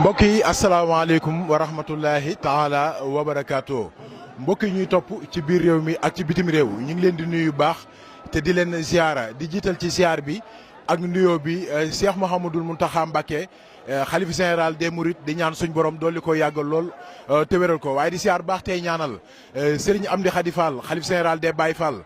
mbokk yi asalaamaaleykum wa rahmatullahi taala wa barakaatu mbokk yi ñuy topp ci biir réew mi ak ci bitim réew ñu ngi leen di nuyu baax te di leen ziara di jiital ci ziar bi ak nuyoo bi Cheikh Mouhamadoul Mountakha Mbacké xalifa général des Mourides di ñaan suñ borom dolli ko yàggal lool te wéral ko waaye di ziar baax tey ñaanal Serigne Amdi Khady Fall xalifa général des Baye Fall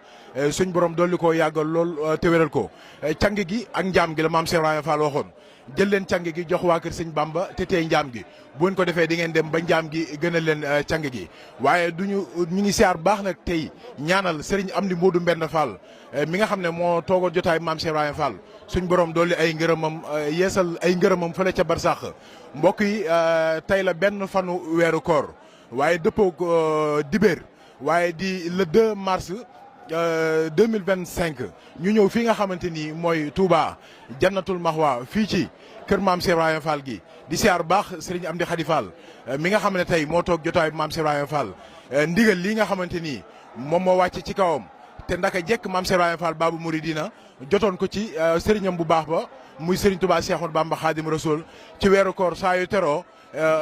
suñ borom dolli ko yàggal lool te wéral ko càng gi ak njaam gi la maam Cheikh Ibrahima Fall waxoon. jël leen càng gi jox waa kër sëñ Bamba te tey njaam gi bu ngeen ko defee di ngeen dem ba njaam gi gënal leen càng gi waaye ñu ngi siyaar baax nag tey ñaanal Serigne Amdi Modou Mbend Fall mi nga xam ne moo toogoon jotaay maam Cheikh Ibrahima Fall suñ borom dolli ay ngërëmam yeesal ay ngërëmam fële ca barsàq mbokk yi tey la benn fanu weeru koor waaye dëppoog dibéer waaye di le 2 mars 2025 ñu ñëw fii nga xamante ni mooy Touba Jannatul Mahwa fii ci kër maam Cheikh Ibrahima Fall gi di siyaar baax Serigne Amdi Khady Fall mi nga xam ne tey moo toog jotaay maam Cheikh Ibrahima Fall ndigal lii nga xamante ni moom moo wàcc ci kawam te ndaka jekk maam Cheikh Ibrahima Fall Babou Mouridina jotoon ko ci sëriñam bu baax ba muy Serigne Touba Cheikhoul Bamba Khadim Rasoul ci weeru koor saa yu teroo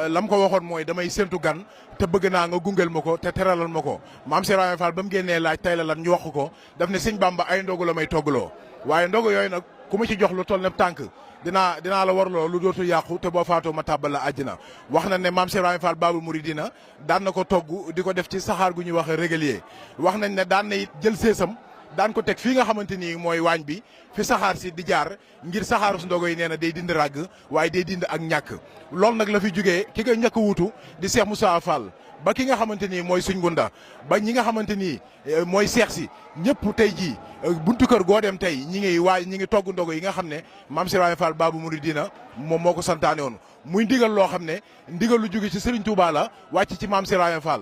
lam ko waxoon mooy damay séntu gan te bëgg naa nga gungel ma ko te teralal ma ko maam Cheikh Ibrahima Fall ba mu génnee laaj tay la lan ñu wax ko daf ne sëñ Bamba ay ndogu la may toggaloo waaye ndogu yooyu nag ku ma ci jox lu toll ne tànk dinaa la warloo lu dootul yàqu te boo faatoo ma tàbbal la àjjana wax na ne maam Cheikh Ibrahima Fall Babou Mouridina daan na ko togg di ko def ci saxaar gu ñuy wax régulier wax nañ ne daan na it jël seesam daan ko teg fii nga xamante ni mooy waañ bi fi saxaar si di jaar ngir saxaaru su ndogo yi nee na day dindi ràgg waaye day dindi ak ñàkk loolu nag la fi jógee ki koy njëkk a wuutu di Cheikh Moussa Fall ba ki nga xamante ni mooy suñ gunda ba ñi nga xamante ni mooy seex si ñëpp tey jii buntu kër goo dem tey ñi ngi togg ndogo yi nga xam ne maam Cheikh Ibrahima Fall Babou Mouridina moom moo ko santaane woon muy ndigal loo xam ne ndigal lu jóge ci Serigne Touba la wàcc ci maam Cheikh Ibrahima Fall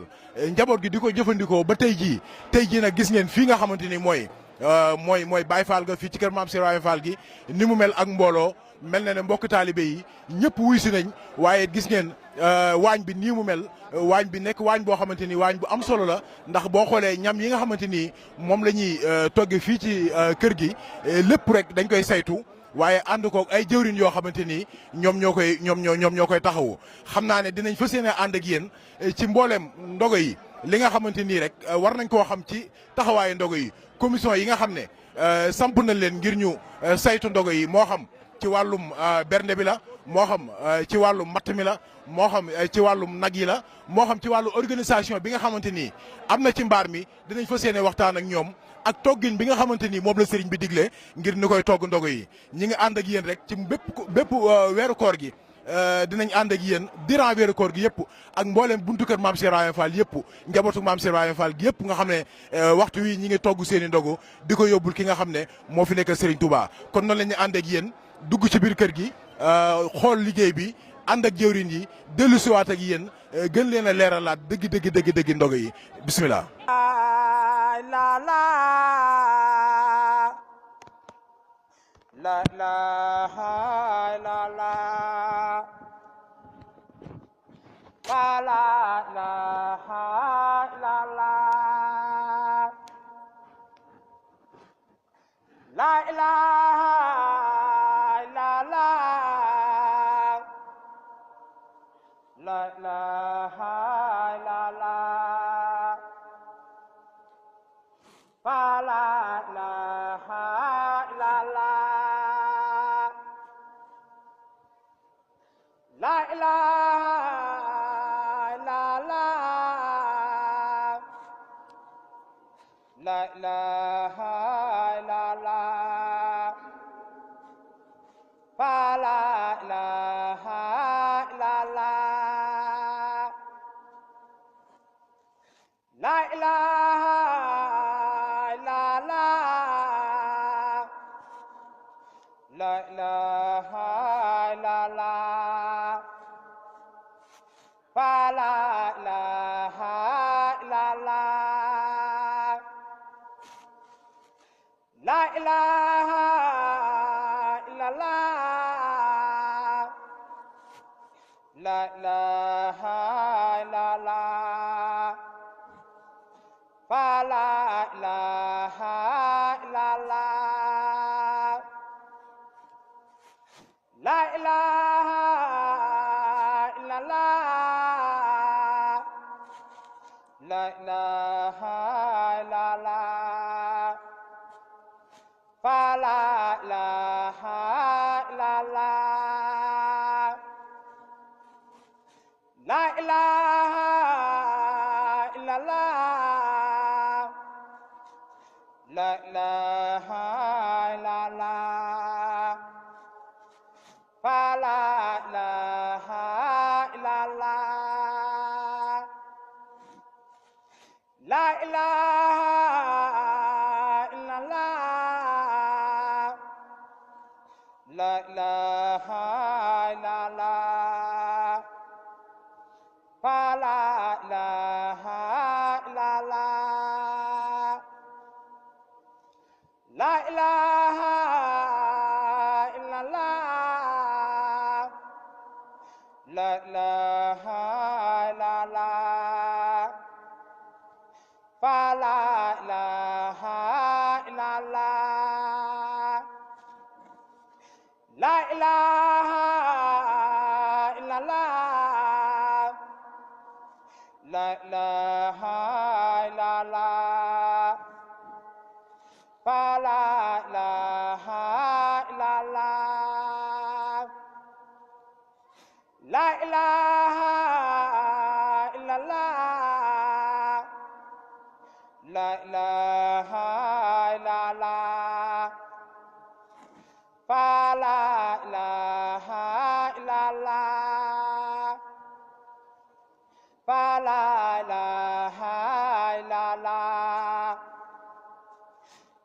njaboot gi di ko jëfandikoo ba tey jii nag gis ngeen fii nga xamante ni mooy Baye Fall ga fii ci kër maam Cheikh Ibrahima Fall gi ni mu mel ak mbooloo mel na ne mbokk taalibe yi ñëpp wuy si nañ waaye gis ngeen waañ bi nii mu mel waañ bi nekk waañ boo xamante ni waañ bu am solo la ndax boo xoolee ñam yi nga xamante ni moom la ñuy togg fii ci kër gi lépp rek dañ koy saytu waaye ànd koog ay jëwriñ yoo xamante ni ñoom ñoo koy taxawu xam naa ne dinañ fas yéene ànd ak yéen ci mboolem ndogo yi li nga xamante nii rek war nañ koo xam ci taxawaayu ndogo yi commission yi nga xam ne samp nañ leen ngir ñu saytu ndogo yi moo xam ci wàllum bernde bi la moo xam ci wàllum matt mi la moo xam ci wàllum nag yi la moo xam ci wàllu organisation bi nga xamante ni am na ci mbaar mi dinañ fas yéene waxtaan ak ñoom ak toggin bi nga xamante ni moom la sëriñ bi digle ngir ni koy togg ndogo yi ñi ngi ànd ak yéen rek ci bépp weeru koor gi dinañ ànd ak yéen durant weeru koor gi yëpp ak mboolem buntu kër maam Cheikh Ibrahima Fall yëpp njabootu maam Cheikh Ibrahima Fall gi yëpp nga xam ne waxtu wi ñi ngi togg seen i ndogu di ko yóbbul ki nga xam ne moo fi nekk Serigne Touba kon noonu la ñu ànd ak yéen dugg ci biir kër gi xool liggéey bi ànd ak jëwriñ yi dellu siwaat ak yéen gën leen a leeralaat dëgg ndogu yi bismillah. La la la la la la la la ilaha la la la ilaha la la fa la ilaha la la la ilaha la la la ilaha la la fa la ilaha la la la ilaha la la la ilaha la la fa la ilaha la la la ilaha la la la ilaha la la fa la ilaha la la la ilaha la ilaha illallah fa la ilaha illallah la ilaha illallah la ilaha illallah fa la ilaha illallah la ilaha illallah la ilaha illallah fa la ilaha illallah la ilaha illallah la ilaha illallah fa la ilaha illallah la ilaha illallah la ilaha illallah fa la ilaha illallah la ilaha illallah la ilaha illallah fa la ilaha illallah fa la ilaha illallah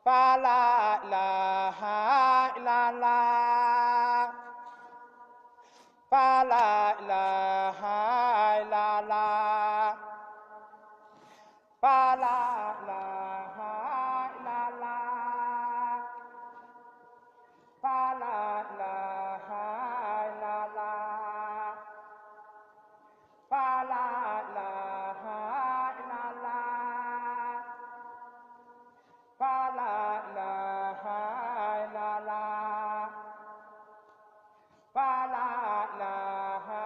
fa la ilaha illallah fa la ilaha illallah fa la ilaha illallah fa la ilaha illallah fa la ilaha illallah fa la ilaha illallah fa la ilaha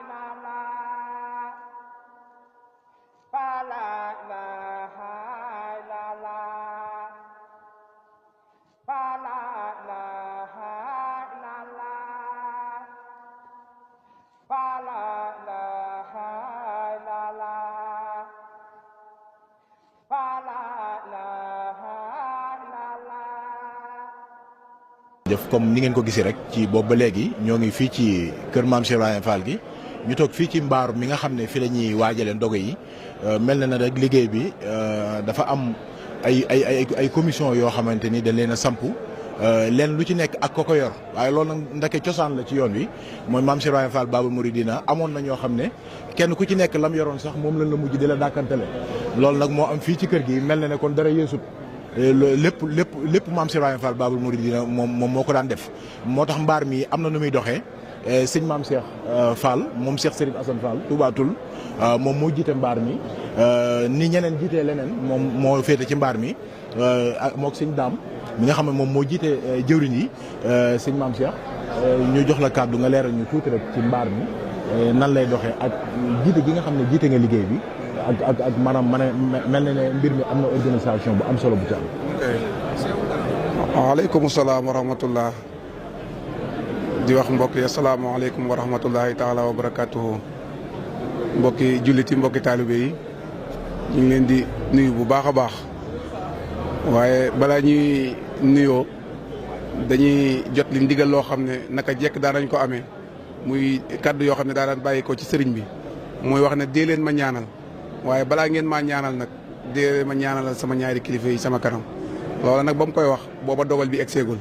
illallah fa la ilaha illallah fa la ilaha illallah fa la ilaha illallah fa la ilaha illallah. jëf comme ni ngeen ko gisee rek ci boobu ba léegi ñoo ngi fii ci kër maam Cheikh Ibrahima Fall gi ñu toog fii ci mbaar mi nga xam ne fi la ñuy waajale ndogo yi mel na rek liggéey bi dafa am ay commission yoo xamante ni dañ leen a samp leen lu ci nekk ak ko yor waaye loolu nag ndake cosaan la ci yoon wi mooy maam Cheikh Ibrahima Fall Babul Mouridina amoon na ñoo xam ne kenn ku ci nekk lam yoroon sax moom lañ la mujj di la dàkkantale loolu nag moo am fii ci kër gi mel na ne kon dara yeesut lépp maam Cheikh Ibrahima Fall Babul Mouridina moom moo ko daan def moo tax mbaar mi am na nu muy doxee sëñ maam Cheikh Fall moom Cheikh Serigne Assane Fall Touba Toul moom moo jiite mbaar mi ni ñeneen jiitee leneen moom moo féete ci mbaar mi mook sëñ Daam mi nga xam ne moom moo jiite jëwriñ yi sëñ maam Cheikh ñu jox la kàddu nga leeral ñu tuuti rek ci mbaar mi nan lay doxee ak jiite gi nga xam ne jiite nga liggéey bi ak maanaam mel na ne mbir mi am na organisation bu am solo bu ci am. waaleykum salaam wa rahmatullah di wax mbokk yi asalaamaaleykum wa rahmatullahi taala wa barakatuhu mbokki julliti mbokki taalibe yi ñu ngi leen di nuyu bu baax a baax waaye balaa ñuy nuyoo dañuy jot li ndigal loo xam ne naka jekk daan nañ ko amee muy kaddu yoo xam ne daan bàyyi ko ci sëriñ bi muy wax ne dee leen ma ñaanal waaye balaa ngeen maa ñaanal nag dee leen ma ñaanalal sama ñaari kilifa yi sama kanam loola nag ba mu koy wax booba dogal bi egseegul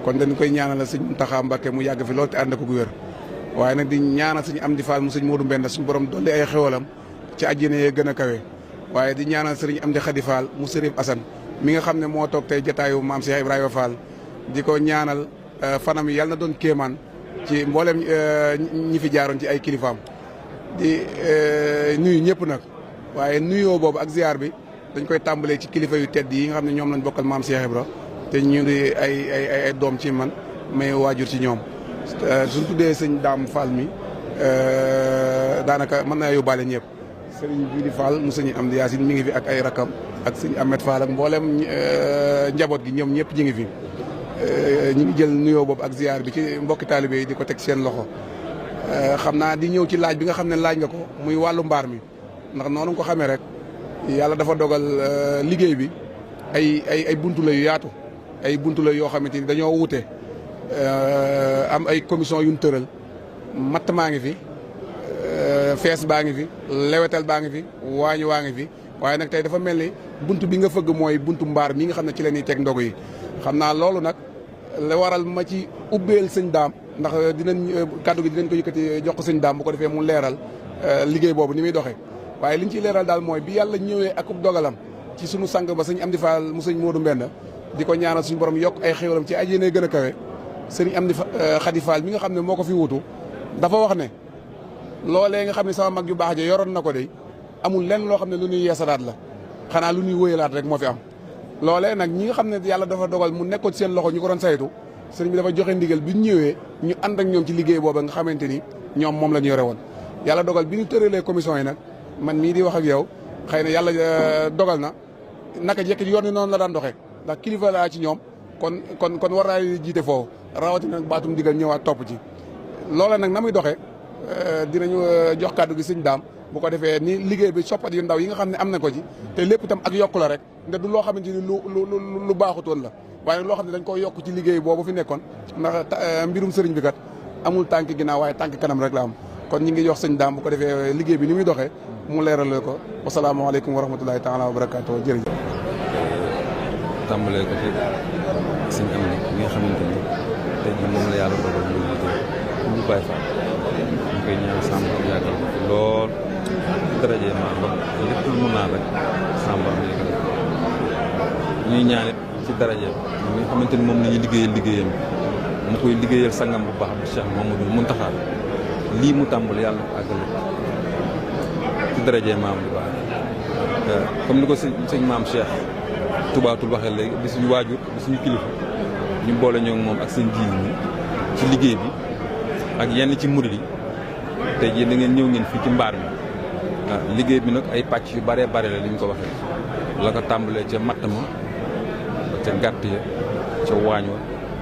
kon dañ koy ñaanalal sëñ Mountakha Mbacké mu yàgg fi loolu te ànd ko gu wér waaye nag di ñaanal sëñ Amdi Fall mu sëñ Modou Mbenda suñu borom dolli ay xewalam ci àjjana yee gën a kawe waaye di ñaanal sëriñ Amdi Khady Fall mu sëriñ Assane mi nga xam ne moo toog tey jotaayu maam Cheikh Ibrahima Fall di ko ñaanal fanam yi yàlla na doon kéemaan ci mboolem ñi fi jaaroon ci ay kilifaam di nuyu ñëpp nag waaye nuyoo boobu ak ziar bi dañ koy tàmbalee ci kilifa yu tedd yi nga xam ne ñoom lañ bokkal maam Cheikh Ibra te ñu di ay doom ci man mais waajur ci ñoom suñ tuddee sëñ Daam Fall mi daanaka mën naa yóbbaale ñëpp Serigne Jili Fall mu sëñ Amdi Yaasin mi ngi fi ak ay rakam ak sëñ Ahmed Fall ak mboolem njaboot gi ñoom ñëpp ñu ngi fi ñu ngi jël nuyoo boobu ak ziar bi ci mbokki taalibe yi di ko teg seen loxo xam naa di ñëw ci laaj bi nga xam ne laaj nga ko muy wàllu mbaar mi ndax noonu nga ko xamee rek yàlla dafa dogal liggéey bi ay buntu la yu yaatu ay buntu la yoo xamante ni dañoo wute am ay commission yu ñu tëral matt maa ngi fi fees baa ngi fi lewetal baa ngi fi waañu waa ngi fi waaye nag tey dafa mel ni buntu bi nga fëgg mooy buntu mbaar mi nga xam ne ci la ñuy teg ndogu yi xam naa loolu nag la waral ma ci ubbeel sëñ daam ndax dinañ kàddu gi dinañ ko yëkkati jox ko sëñ daam bu ko defee mu leeral liggéey boobu ni muy doxee waaye liñ ciy leeral daal mooy bi yàlla ñëwee ak dogalam ci sunu sang ba sëñ Amdi Fall mu sëñ Modou Mbenda di ko ñaanal suñu borom yokk ay xéwalam ci ajjéene gën a kawe sëñ Amdi Khady Fall mi nga xam ne moo ko fi wutu dafa wax ne loolee nga xam ne sama mag yu baax ja yoroon na ko de amul lenn loo xam ne lu ñuy yeesalaat la xanaa lu ñuy wóyalaat rek moo fi am loolee nag ñi nga xam ne yàlla dafa dogal mu nekkoon seen loxo ñu ko doon saytu sëriñ bi dafa joxe ndigal bi ñu ñëwee ñu ànd ak ñoom ci liggéey booba nga xamante ni ñoom moom la ñu yore woon yàlla dogal bi ñu tëralee commission yi nag man mii di wax ak yow xëy na yàlla dogal na naka jekk yoon ni noonu la daan doxee ndax kilifa laa ci ñoom kon war naa jiite foofu rawatina nag baatum ndigal ñëwaat topp ci loola nag na muy doxee dinañu jox kàddu gi sëñ daam bu ko defee ni liggéey bi soppat yu ndaw yi nga xam ne am na ko ci te lépp itam ak yokku la rek nde du loo xamante ni lu baaxutoon la waaye loo xam ne dañ ko yokk ci liggéey boobu fi nekkoon ndax mbirum sëriñ bi kat amul tànk ginnaaw waaye tànk kanam rek la am kon ñi ngi jox sëñ daam bu ko defee liggéey bi ni muy doxee mu leerale ko wasalaamaaleykum wa rahmatulahi taala wa barakaatu jërëjëf. tàmbalee ko ci sëñ am ni mi nga xamante ni tey jii moom la yàlla dogal muy liggéey ñu bàyyi fa ñu koy ñaan sàmm am yàggal ko fi lool darajee maa ba lépp lu mun naa rek sàmm am yàggal ñuy ñaanit ci darajee mi nga xamante ni moom la ñuy liggéeyal liggéeyam mu koy liggéeyal sangam bu baax bi Cheikh Mamadou Mountakha lii mu tàmbali yàlla ko àggale ci darajee maam bu baax comme ni ko sëñ maam Cheikh tubaatul waxee léegi di suñu waajur di suñu kilifa ñu boole ñoo moom ak seen jiw ñi ci liggéey bi ak yenn ci murid yi tey jii da ngeen ñëw ngeen fii ci mbaar mi liggéey bi nag ay pàcc yu baree bare la li ñu ko waxee la ko tàmbalee ca matt ma ca gàtt ya ca waañ wa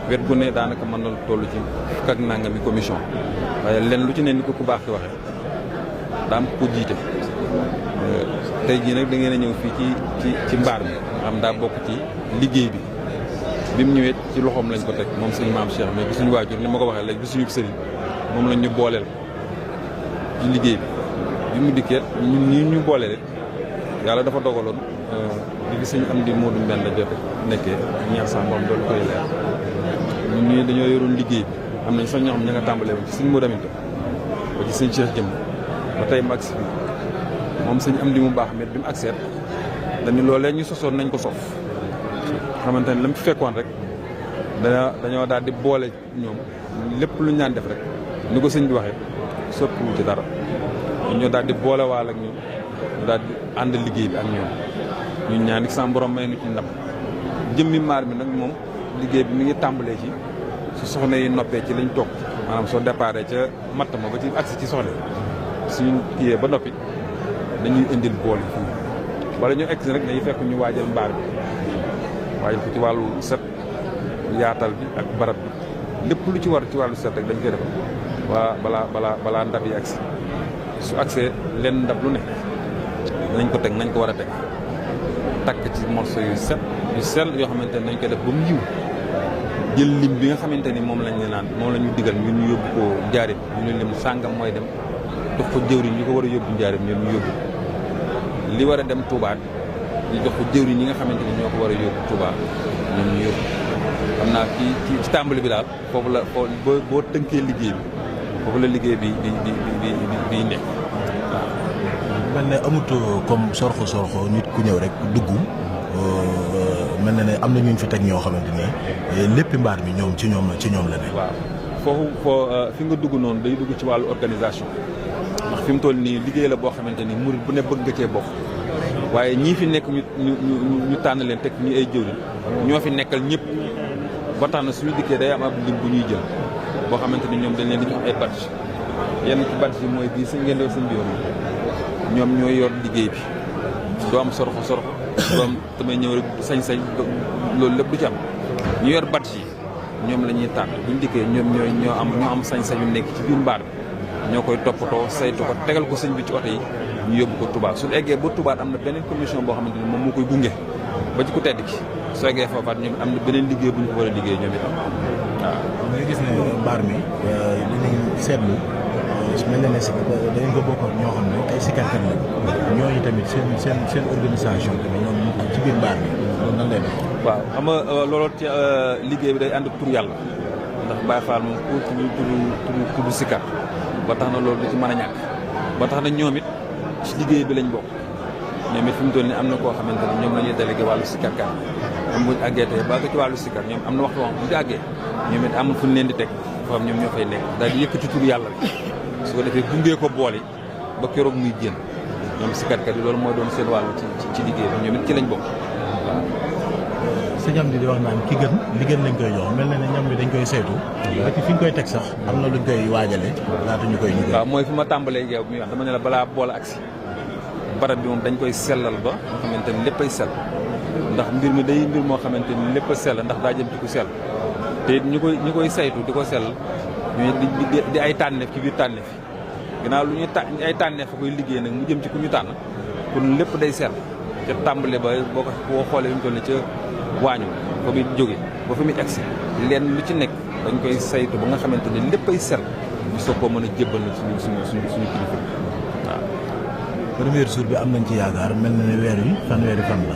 wet gu ne daanaka mën na toll ci fukk ak nangami commission waaye lenn lu ci ne ni ko ku baax ki waxee daam ko jiite tey jii nag da ngeen a ñëw fii ci mbaar mi xam daa bokk ci liggéey bi mu ñëwee ci loxoom lañ ko teg moom suñu maam Cheikh mais bi suñu waajur ni ma ko waxee léegi bi suñu sëriñ moom lañ ñu booleel ci liggéey bi mu dikkee ñun ñu boole rek yàlla dafa dogaloon li fi suñu am di Modou Mbène jot nekkee ñaar sax moom doolu koy leer ñun ñii dañoo yoroon liggéey bi am nañ sax ñoo xam ña nga tàmbalee woon ci suñu Modou Aminta ba ci sëñ Cheikh jëm ba tey mu agsi bi moom sëñ am di mu baax mais bi mu agseet dañu loolee ñu sosoon nañ ko sof xamante ne la mu fi fekkoon rek dañoo daal di boole ñoom lépp lu ñu daan def rek ni ko sëñ bi waxee soppiwu ci dara ñoo daal di boole waal ak ñoom ñu daal di ànd liggéey bi ak ñoom ñu ñaan ak sama borom may nu ci ndam jëmmi maar bi nag moom liggéey bi mi ngi tàmbalee ci su soxna yi noppee ci lañ toog maanaam soo déparé ca matt ma ba ci agsi ci soxna suñu kiyee ba noppi dañuy indil bool yi fii wala ñu egg si rek dañuy fekk ñu waajal mbaar bi waajal ko ci wàllu set yaatal bi ak barab bi lépp lu ci war ci wàllu set rek dañ koy def waa balaa ndab yi agsi su agsee leen ndab lu ne nañ ko teg nañ ko war a teg takk ci morceau yu set yu sell yoo xamante ne dañ koy def ba mu yiw jël lim bi nga xamante ni moom lañ ne naan moom la ñu digal ñun ñu yóbbu ko njaarim ñu lim sàngam mooy dem jox ko jëwriñ ñi ko war a yóbbu njaarim ñoom ñu yóbbu li war a dem Touba ñu jox ko jëwriñ ñi nga xamante ni ñoo ko war a yóbbu Touba ñoom ñu yóbbu xam naa ci tàmbali bi daal foofu la boo tënkee liggéey bi foofu la liggéey bi di nekk waaw. mel ne amut comme sorxo nit ku ñëw rek dugg mel na ne am na ñu fi teg ñoo xamante ni lépp mbaar mi ñoom ci ñoom la ne. waaw foofu fi nga dugg noonu day dugg ci wàllu organisation ndax fi mu toll nii liggéey la boo xamante ni murid bu ne bëgg nga cee bokk waaye ñii fi nekk ñu tànn leen teg ñi ay jëwriñ ñoo fi nekkal ñëpp ba tax na suñu dikkee day am ab lim bu ñuy jël boo xamante ni ñoom dañ leen di jox ay badge yenn ci badge yi mooy bii sëñ ngeen doon sëñ bi yoon ñoom ñooy yor liggéey bi doo am sorxo doo am damay ñëw rek sañ-sañ loolu lépp du ci am ñu yor badge yi ñoom la ñuy tànn buñ dikkee ñoom ñoo am sañ-sañu nekk ci biir mbaar bi ñoo koy toppatoo saytu ko tegal ko sëñ bi ci oto yi ñu yóbbu ko Touba su eggee ba Touba am na beneen commission boo xamante ni moom moo koy gunge ba ci ku tedd ki soo eggee foofaat ñoom am na beneen liggéey bu ñu ko war a liggéey ñoom itam waaw. nga gis ne mbaar mi li ñu seetlu mel na ne si dañ ko bokk ñoo xam ne ay sikarkat la ñooñu tamit seen organisation tamit ñoom ci biir mbaar mi loolu nan lay def. waaw xam nga loolu ci liggéey bi day ànd ak tur yàlla ndax Baye Fall moom ku tudd sikar ba tax na loolu du ci mën a ñàkk ba tax na ñoom it ci liggéey bi lañ bokk ñoom it fi mu toll nii am na koo xamante ne ñoom la ñuy délégué wàllu sikarkat am buñ àggee tey ba ci wàllu sikar ñoom am na waxtu wax bu ñu àggee ñoom it amul fu ñu leen di teg foofu ñoom ñoo fay nekk daal di yëkkati tur yàlla bi su ko defee gungee ko boole ba keroog muy génn ñoom sikarkat yi loolu mooy doon seen wàllu ci liggéey bi ñoom it ci lañ bokk waaw. sa ñam di wax naan ki gën li gën lañ koy jox mel na ne ñam bi dañ koy saytu. ba ci fi ñu koy teg sax am na luñ koy waajale laata ñu koy liggéey. waaw mooy fi ma tàmbalee yow mi wax dama ne la balaa boole agsi barab bi moom dañ koy sellal ba nga xamante ni léppay sell ndax mbir mi day mbir moo xamante ni lépp a sell ndax daa jëm ci ku sell te it ñu koy saytu di ko sell ñu di ay tànneef ci biir tànneef yi ginnaaw lu ñuy ay tànneef fa koy liggéey nag mu jëm ci ku ñu tànn kon lépp day sell ca tàmbale ba boo xoolee ñu toll ni ca waañu fa muy jóge ba fi muy egsi leen lu ci nekk dañ koy saytu ba nga xamante ni léppay sell ñu soog koo mën a jébbal na suñu kilifa waaw. premier jour bi am nañ ci yaakaar mel na ne weer wi fanweeri fan la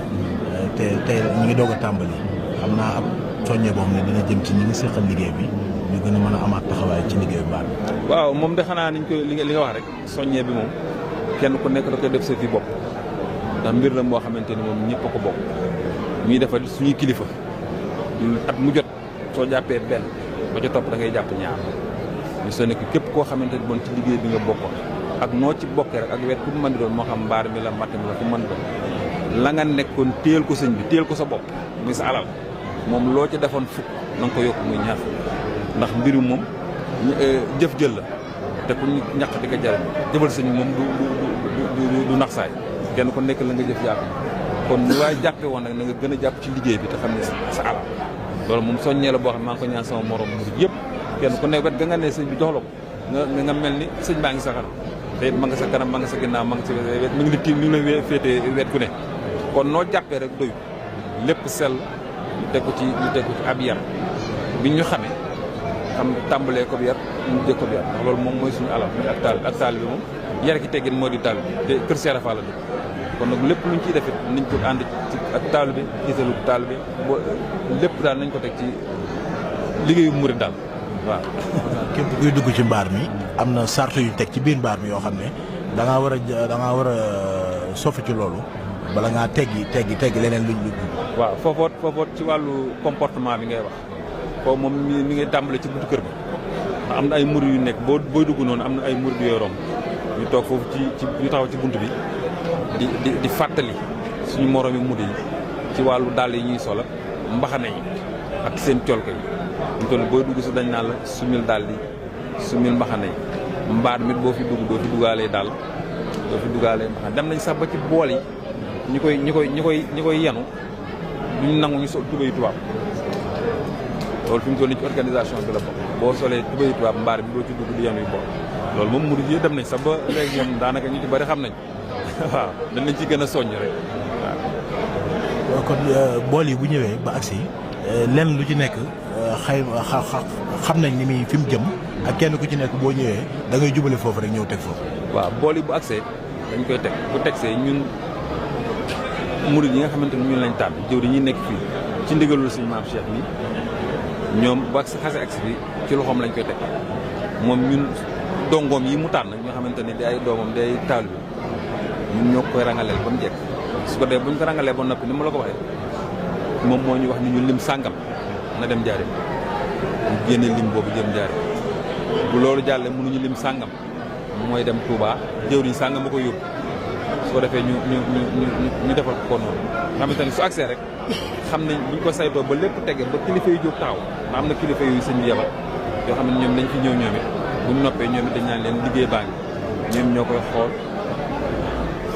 te tey ñu ngi doog a tàmbali xam naa ab soññee boo xam ne dina jëm ci ñi ngi seqal liggéey bi ñu gën a mën a amaat taxawaay ci liggéey mbaar bi. waaw moom de xanaa niñ ko li nga wax rek soññee bi moom kenn ku nekk da koy def sa fi bopp ndax mbir la moo xamante ni moom ñëpp a ko bokk ñuy defal suñuy kilifa at mu jot soo jàppee benn ba ca topp da ngay jàpp ñaar ñu sonné ko képp koo xamante ni bon ci liggéey bi nga bokkoon ak noo ci bokkee rek ak wet ku mu mën di doon moo xam mbaar mi la matt mi la fu mu mën doon la nga nekkoon téel ko sëñ bi téel ko sa bopp muy sa alal moom loo ci defoon fukk na nga ko yokk muy ñaar ndax mbiru moom jëf jël la te ku ñàq di ko jariñ jëfal sëñ moom du nax saay kenn ko nekk la nga jëf jàpp kon lu waaye jàppe woon nag na nga gën a jàpp ci liggéey bi te xam ne sa alal loolu moom soññee la boo xam ne maa ngi ko ñaan sama morom murid yëpp kenn ku nekk wet ga nga ne sëñ bi jox la ko nga mel ni sëñ baa ngi sa kanam te it ma nga sa kanam ma nga sa ginnaaw ma nga sa wet mi ngi la tiim mi ngi la féetee wet ku ne kon noo jàppee rek doyu lépp sell ñu teg ko ci ab yar bi ñu xamee xam tàmbalee ko bi yar ñu jëkk ko bi yar ndax loolu moom mooy suñu alal muy ak taal bi moom yar ki teggin moo di taal bi te kër Cheikh Fall la kon nag lépp luñ ciy defit nañ ko ànd ci ak taal bi gisalu taal bi bo lépp daal nañ ko teg ci liggéeyu murid daal waaw. képp kuy dugg ci mbaar mi am na sart yu teg ci biir mbaar mi yoo xam ne da ngaa war a sofi ci loolu bala ngaa teggi leneen luñ dugg. waaw foofoot ci wàllu comportement bi ngay wax foofu moom mi ngay tàmbale ci buntu kër bi ndax am na ay murid yu nekk booy dugg noonu am na ay murid yoo romb ñu toog foofu ñu taxaw ci bunt bi di fàttali suñu moromi murid yi ci wàllu dàll yi ñuy sola mbaxane yi ak seen colko yi ñu toll booy dugg si dañ naan la sumil dàll yi sumil mbaxane yi mbaar mit boo fi dugg doo fi dugaalee dàll doo fi dugaalee mbaxane dem nañ sax ba ci bool yi ñi koy yenu duñ nangu ñu sol tubéyu tubaab loolu fi mu toll nii ci organisation bi la bokk boo solee tubéyu tubaab mbaar bi doo ci dugg di yenu yu bool loolu moom murid yi dem nañ sax ba léegi ñoom daanaka ñu ci bari xam nañ waaw dañ lañ ci gën a soññ rek waaw. kon bool yi bu ñëwee ba agsi lenn lu ci nekk xam nañ ni muy fi mu jëm ak kenn ku ci nekk boo ñëwee da ngay jubale foofu rek ñëw teg foofu. waaw bool yi bu agsee dañ koy teg bu tegsee ñun murid yi nga xamante ni ñun lañ tànn jëw di ñuy nekk fii ci ndigalul suñu maam Cheikh mi ñoom bu xase agsi bi ci loxoom lañ koy teg moom ñun dongoom yi mu tànn ñoo xamante ni di ay doomam di ay taal bi ñun ñoo koy rangaleel ba mu jekk su ko dee bu ñu ko rangalee ba noppi ni ma la ko waxee moom moo ñu wax ni ñu lim sàngam na dem jaare ñu génne lim boobu jëm jaare bu loolu jàllee mënuñu lim sàngam mooy dem Touba jëwriñ sàngam ba ko yóbbu su ko defee ñu defal ko noonu xamante ni su accès rek xam nañ buñ ko saytoo ba lépp tege ba kilifa yu jóg taxaw na am na kilifa yu sëñ bi yebal yoo xam ne ñoom dañ fi ñëw ñoom it buñ noppee ñoom it dañ naan leen liggéey baa ngi ñoom ñoo koy xool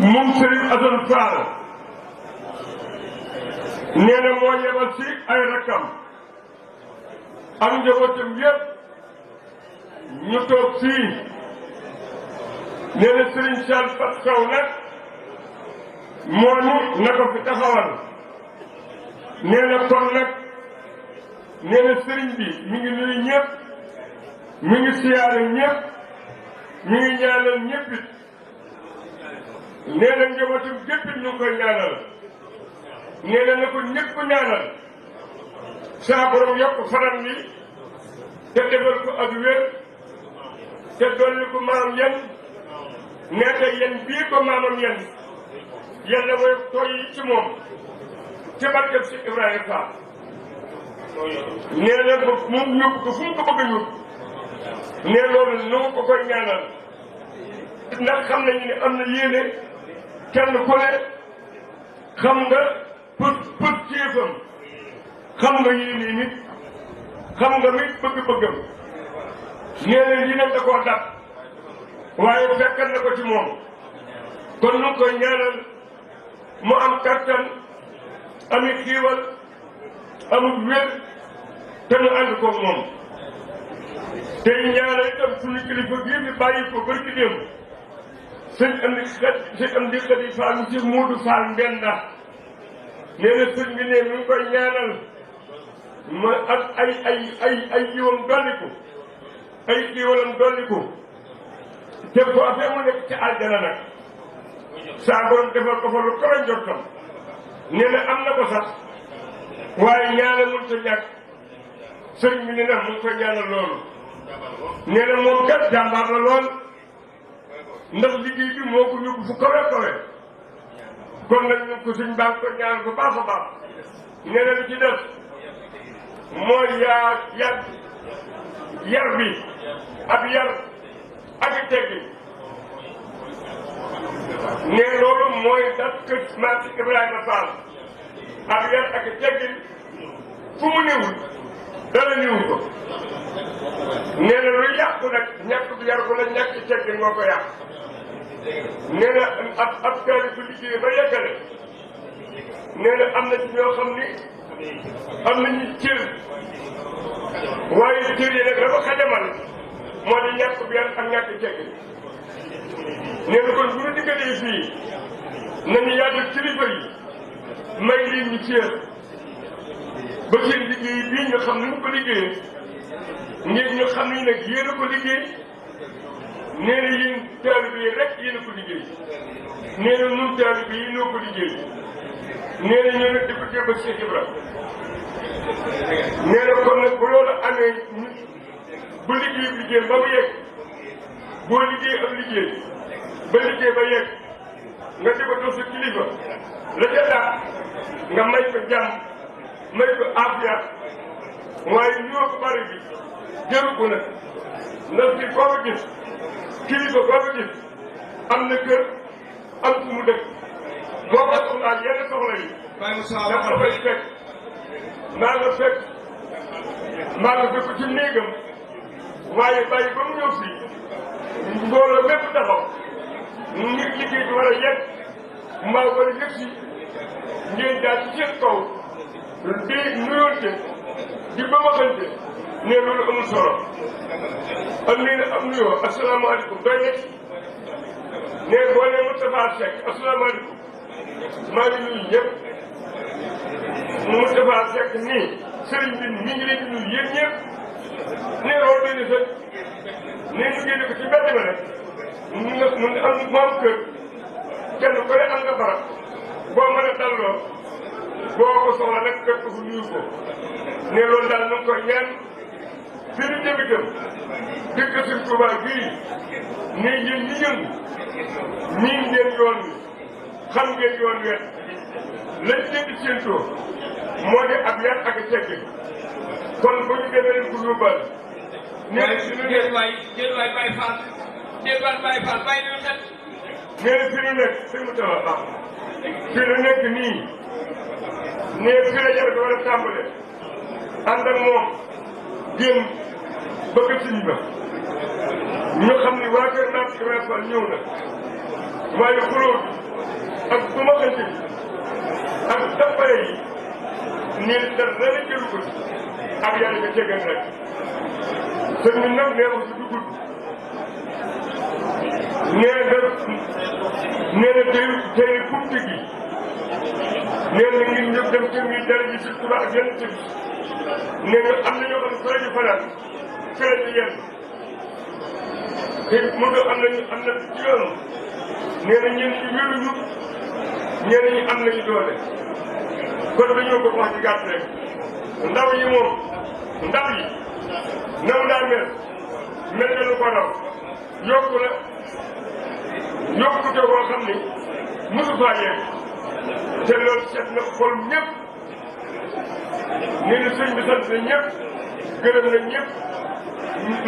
moom Serigne Assane Fall nee na moo yebal si ay rakkam ak njabootam yëpp ñu toog fii nee na Serigne Sall Fat Sow nag moo ni na ko fi taxawal nee na kon nag nee na Serigne bi mi ngi nuyu ñëpp mi ngi siyaare ñëpp mi ngi ñaanal ñëpp it nee na njabootam gépp ñu ngi koy ñaanal nee na ko ñëpp ñaanal saa borom yokk fanam bi te defal ko ak wér te dolli ko maam yen nee na yen bii ko maamam yen yàlla mooy tooy yi ci moom ci barkeb si Ibrahima Fall nee na ko mu yóbbu ko fu mu ko bëgg a yóbbu nee loolu nu mu ko koy ñaanal ndax xam nañu ne am na yéene kenn ku ne xam nga pët ceefam xam nga yéene nit xam nga mi bëgg-bëggam nee na lii nag da koo dab waaye fekkat na ko ci moom kon nu koy ñaanal mu am kattan ami xiiwal amul wér te nu ànd ko moom tey ñaanal itam suñu kilifa gii fi bàyyi ko barki démb sëñ am di xadi Fall mu ci Moodu Fall Mbenda nee na sëñ bi ne mi ngi koy ñaanal ma ak ay jiwam dolliku ay jiwalam dolliku te ko affaire mu nekk ci aljana nag saa borom defal ko fa lu ko njortam nee na am na ko sax waaye ñaanal mun ta ñàkk sëñ bi ne na mu ngi koy ñaanal loolu nee na moom kat jàmbaar la lool ndax liggéey bi moo ko yóbbu fu kawe kawe kon nag ñu ko suñ baax ko ñaan ko baax a baax nee na li ci def mooy yar bi ak yar ak i teggi ne loolu mooy dat kër maam Ibrahima Fall ak yar ak i teggi fu mu néewul dara néewu ko nee na lu yàqu nag ñàkk bi yar ko la ñàkk i teggi moo ko yàq nee na ab taali bu liggéey ba yeggale nee na am na ci ñoo xam ni am nañu cër waaye cër yi nag dafa xajamal moo di ñàkk bi yar ak ñàkk cekk nee na kon bu ñu diggalee fii nañu yaatal kilifa yi may leen ñu cër ba seen liggéey bii ñu xam ni mu ko liggéeyee ngeen ñu xam ni nag yéen a ko liggéey nee na yéen taalibe yi rek yéen a ko liggéey nee na ñun taalibe yi ñoo ko liggéey nee na ñoo nag di ko jébbal Cheikh Ibra nee na kon nag bu loolu amee bu liggéey ba mu yegg boo liggéey ab liggéey ba liggéey ba yegg nga di ko doon sa kilifa la ca dàq nga may ko jàmm may ko aafiya waaye ñoo ko bari bi jëru ko nag ndax fi koo ko gis kilifa koo ko gis am na kër am fu mu dëkk boo ko soxlaa yenn soxla yi dafa fay fekk maa nga fekk ci néegam waaye bàyyi ba mu ñëw fii mbooloo mépp taxaw ngir liggéey bi war a yegg mbaa war a yëg si ngeen daal ci seen kaw di nuyoonte di bëmaxante ne loolu amul solo am nii ne am nuyoo asalaamaaleykum doy na ne boo nee Moustapha Seck asalaamaaleykum maa ngi nuyu ñëpp Moustapha Seck nii sëriñ bi mi ngi leen di nuyu yéen ñëpp ne loolu doy na sax ne ñu génne ko ci mbedd ma rek mun am moom kër kenn ku ne am nga barab boo mën a dalloo boo ko soxla nag fekk fu nuyu ko ne loolu daal ñu ngi koy ñaan fi ñu jëm itam dëkk Sëriñ Tuubaa gii ne yéen ñi yëngu miin ngeen yoon wi xam ngeen yoon wet lañ leen di séentoo moo di ab yar ak teggin kon bu ñu demee leen ko yóbbaale. nee na fi ñu nekk jël waay Baye Fall jël waay Baye Fall bàyyi na xel. nee na fi ñu nekk sëñ mu tawa baax fi ñu nekk nii nee fi la jar da war a tàmbale ànd ak moom génn bëgg siñ ba ñu xam ni waa kër Maam Ibrahima Fall ñëw na waaye xulóo bi ak duma xante bi ak dappare yi nii dara dara jëlu ko ci ak yàlla nga tegal rek sëñ bi nag nee ko si dugub nee na tey kumte gi nee na ngir ñëpp dem kër gi dara ji si Tuuba ak yenn tëb nee na am na ñoo xam ne fa la ñu fanaan fa la ñu yenn te mu do am na ci yoon nee na ñeen ñi wéruñu ñeen ñi am nañu doole kon dañoo ko wax ci gàtt rek ndaw yi moom ndaw yi nam daa mel na lu ko raw yokku la yokkute boo xam ni mosu faa yegg te loolu seet na xol ñëpp nee na sëñ bi sant na ñëpp gërëm na ñëpp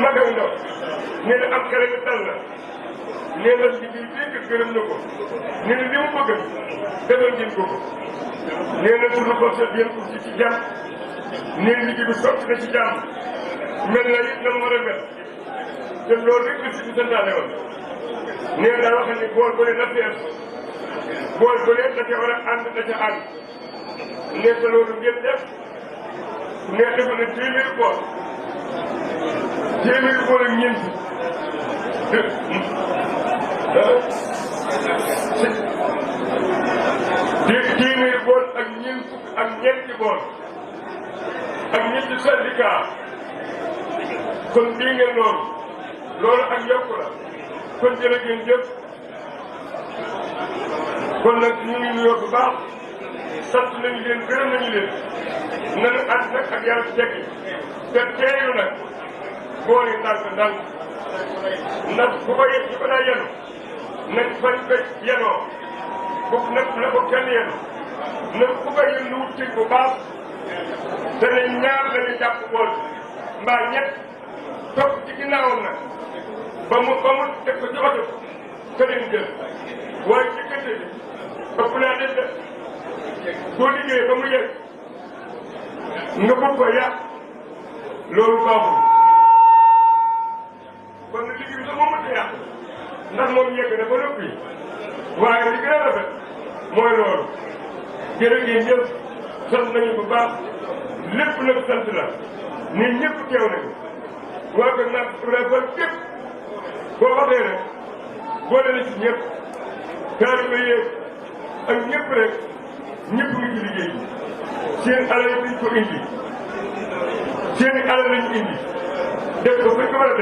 mag ak ndaw nee na am xale nga dal na nee na liggéey bii gërëm na ko nee na li mu bëgg defal ngeen ko nee na suñu xol seet yéen ko ci jàmm nee na liggéey bi sotti na ci jàmm mel na it na mu war a mel te loolu rek la si bi santaane woon nee na daa wax ni bool bu ne na fees bool bu ne da ca war a ànd da ca ànd nee na loolu ngeen def nee na dafa ne téeméeri bool ak ñeent téeméeri bool ak ñeent ak ñeenti bool ak ñetti syndicat kon bii ngeen loolu ak yokku la kon jërë ngeen jëf kon nag ñu ngi nuyoo bu baax sant nañu leen gërëm nañu leen nañu ànd nag ak yàlla ci tekki te teeylu nag bool yi ndànk ndax bu ko yëg ci ko daa yenu nañ fañ ko yenoo na ko kenn yenu na ku ko yën lu wut ci bu baax te ne ñaar lañu jàpp bool mbaa ñett topp ci ginnaawam nag ba mu teg ko ci oto ka leen jël waaye ci gënte bi ëpp naa def de boo liggéeyee ba mu yegg nga bëgg ko yàq loolu baaxul kon nag liggéey bi sax moo mënta yàq ndax moom yegg na ba noppi waaye li gën a rafet mooy loolu jërë ngeen jëf sant nañu bu baax lépp nag sant la nit ñëpp teew nañu waa ko naat Ibrahima képp boo waxee rek boole na ci ñëpp taalibe yeeg ak ñëpp rek ñëpp ngi ci liggéey bi seen alal dañ ko indi seen i alal lañu indi def ko fañ ko war a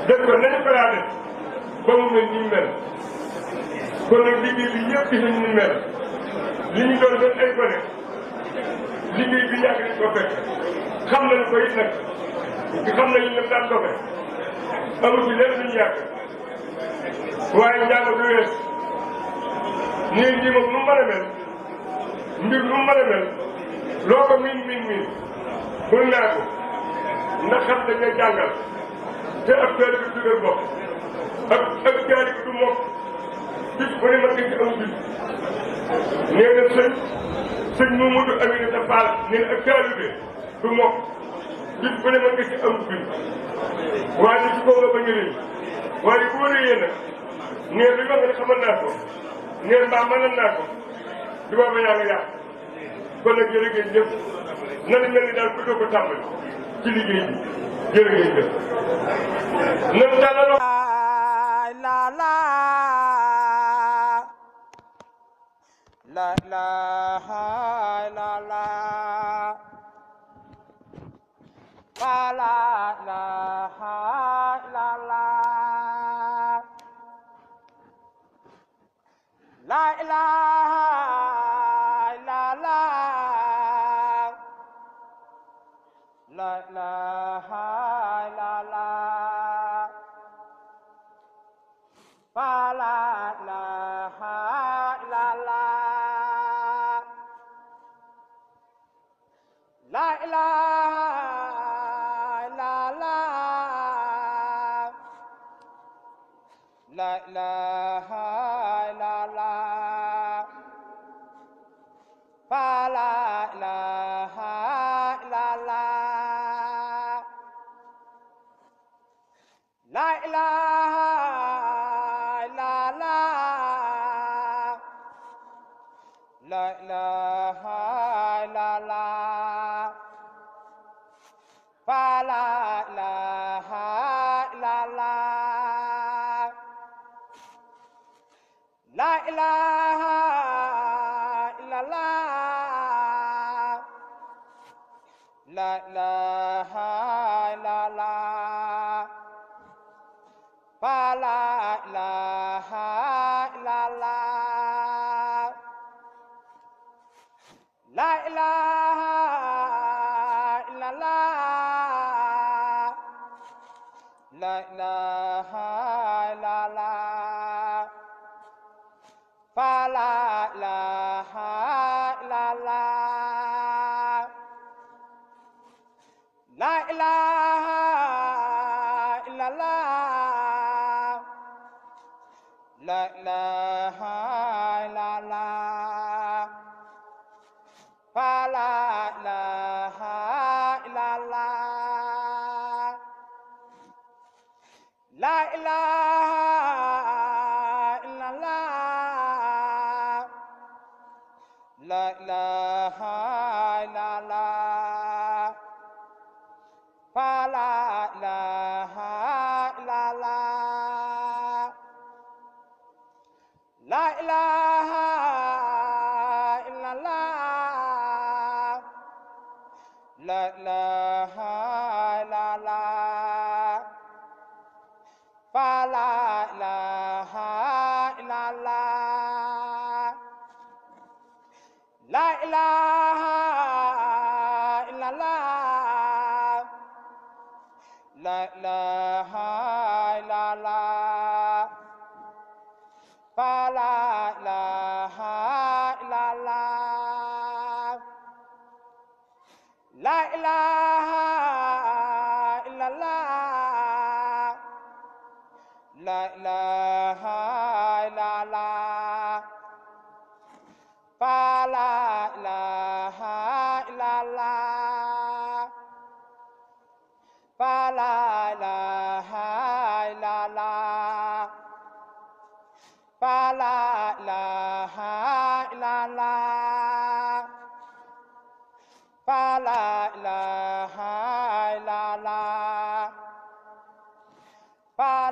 def ko nañu ko daa def ba mu mel ni mu mel kon nag liggéey bi ñëpp gis nañu ni mel li ñu doon def ay gone liggéey bi yàgg nañ ko fekk xam nañu ko it nag xam nañu ne daan doxe amul ci lenn luñu yàgg waaye njàng du wees nii lii moom nu mu mën a mel mbir nu mu mën a mel loo ko miin bul naa ko ndax xam dañ lay jàngal te ak taali bi dugal bopp ak taali bi du mokk bis bu ne ma gën ci am bis nee na sëñ Mamadou Aminata Fall nee na ak taali bi du mokk bis bu ne ma gën ci am bis waaye ci kaw nga bañ a rëy waaye bu rëyee nag nee li nga xam ne xamal naa ko nee mbaa mënal naa ko du booba yaa nga yàq kon nag jërë ngeen jëf nan mel ni daal ku doo ko tàmbali ci liggéey bi jërë ngeen jëf nan tàllaloo la la la la la la la la la la la ilaha illallah la fa la ilaha illallah la ilaha illallah la ilaha illallah fa la ilaha illallah la ilaha illallah la ilaha illallah fa la ilaha illallah la ilaha illallah la ilaha illallah fa la ilaha illallah la ilaha illallah la ilaha illallah fa la ilaha illallah la ilaha illallah la ilaha illallah fa la ilaha illallah la ilaha illallah la ilaha illallah fa la ilaha illallah la ilaha illallah la ilaha illallah fa la ilaha illallah la ilaha illallah la ilaha illallah fa la ilaha illallah la ilaha illallah la ilaha illallah fa la ilaha illallah fa la ilaha illallah fa la ilaha illallah fa la ilaha illallah fa